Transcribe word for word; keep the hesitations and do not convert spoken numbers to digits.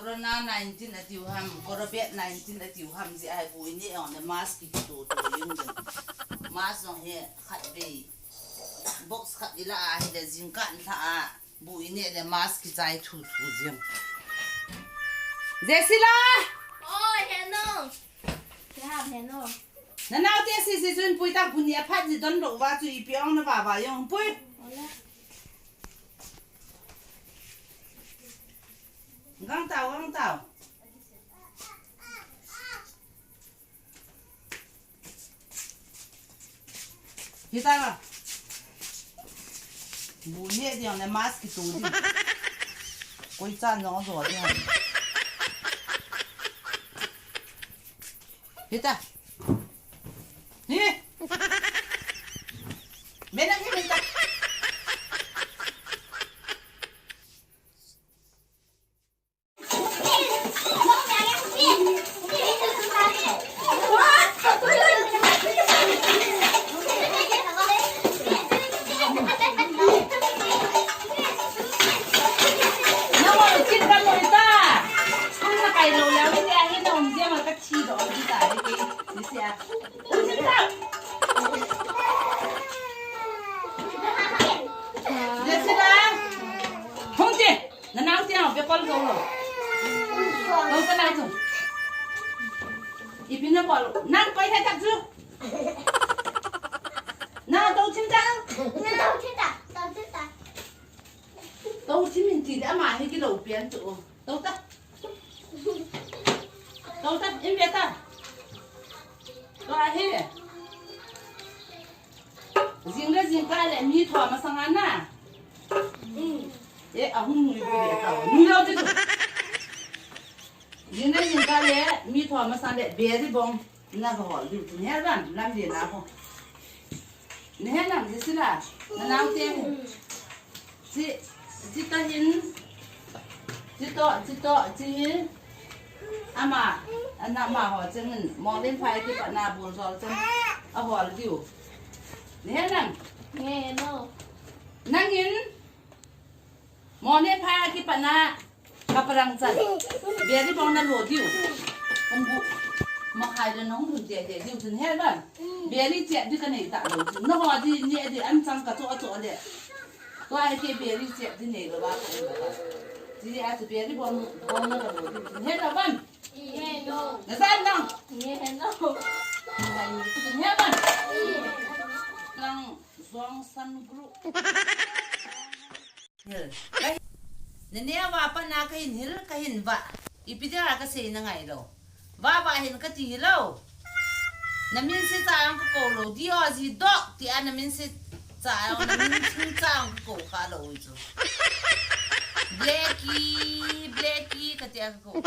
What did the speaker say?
Corona nineteen atiu ham, Corobet nineteen atiu ham, jeh a hi bu ineh jongle mask kitutu jing ding. Mask jong hi khatvei, box khat ila a hile jingkah lha a bu ineh le mask kichai thuthu jing. Jesila! Oi, Heno. Kiham, Heno. Nanaote sese chun pui ta, bu ni aphat ji don lou va chu ipi ong na vava jong pui. Ole. Gang tao, gang tao. Hita la. Bu ineh ding le mask kitu ding. Koi chan jong ajo ding. Hita. Hi. Mena hi mita. Jesila, hung ti. Nanao ti a, be kol go lo. Go ta nai chu. Ipi na bol. Nang koi he tak chu. Na to chim ta. Na to chim ta. To chim ta. To chim in ti da ma he ki lo pian chu. To ta. To ta, in be ta. To a he. Jing le jingkah le mi thua masang a na. Mm. E, ahung nui bu le ka. Nui lo ti tu. Jing le jingkah le mi thua masang le beri bong na ka hol diu tu ne ban lam de na ko. Ne he nam de sila. Na nau te. Chi, chi ta hin, chi to, chi to, chi hin. Ama, ana ma ho chengin, mong len phai ti pa na bul jol cheng, a hol diu. Ni he nang? Nge no. Nangin, mong len phai ti pa na, ka parang chan. Beri bong na lo diu. Ong bu, ma khai le nong hun te te diu, tun he ban. Beri che di ka nei ta lo diu. Na ho di, ni di, an chang ka to, to le. Tua hi ke beri che di nei lo ba ka lo ba. Di a tu beri bong, bong na lo di. He na ban. Ye no. Na san nang. Ye no. He ban. Nang Zong San Group. Hil. Ka hin, na neo va pa na ka hin hil, ka hin va. Ipi dia ka sei na ngai lo. Vava hin kati hilou. Na min se cha ang ka kou lou. D O G dog ti a na min se cha ang, na min se cha ang ka kou kha lou chu. Blackie, Blackie kati a ka kou.